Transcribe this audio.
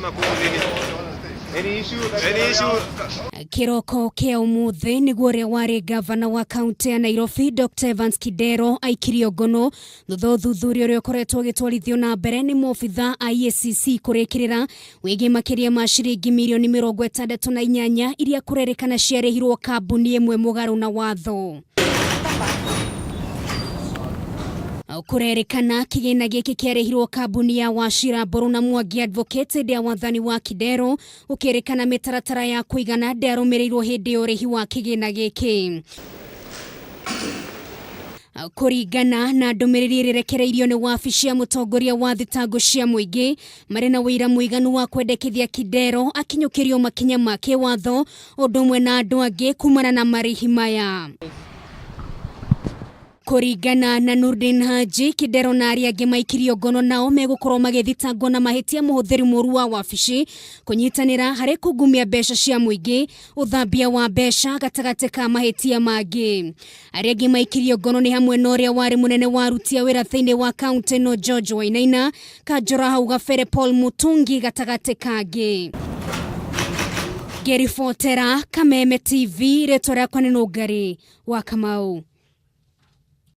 Lazima kuuzini. Any issue? Any issue? Kĩroko kĩa ũmũthĩ nĩguo ũrĩa warĩ gavana wa kaunti ya Nairobi Dr Evans Kidero aikirio ngono thutha ũthuthuria ũrĩa ũkoretwo ũgĩtwarithio na mbere nĩ maobitha a EACC kũrĩkĩrĩra wĩgiĩ makĩria ma ciringi mirioni 68 iria kũrerĩkana ciarĩhirwo kambuni ĩmwe mũgarũ na watho. Kũrerĩkana kĩgĩna gĩkĩ kĩarĩhirwo kambuni ya Wachira Mbũrũ na Mwangi Advocate hĩndĩ ya wathani wa Kidero, gũkĩrĩkana mĩtaratara ya kũigana ndĩarũmĩrĩirwo hĩndĩ ya ũrĩhi wa kĩgĩna gĩkĩ. Kũringana na ndũmĩrĩri ĩrĩa ĩrekereirio nĩ wabici ya mũtongoria wa thitango cia mũingĩ, marĩ na ũira mũiganu wa kwendekithia Kidero akinyũkĩrio makinya ma kĩwatho ũndũ ũmwe na andũ angĩ kumana na marĩhi maya. Kũringana na Nurdin Haji, Kidero na arĩa angĩ maikirio ngono nao megũkorwo magĩthitangwo na mahĩtia mũhũthĩri mũru wa wabici, kũnyitanĩra harĩ kungumia mbeca cia mũingĩ, ũthambia wa mbeca gatagatĩ ka mahĩtia mangĩ. Arĩa angĩ maikirio ngono nĩ hamwe na ũrĩa warĩ mũnene wa aruti a wĩra thĩinĩ wa kaunti ĩno George Wainaina, Kanjũra hau gabere Paul Mutungi gatagatĩ kangĩ. Ngĩribotera Kameme TV, rĩtwa rĩakwa nĩ Nũngari wa Kamau.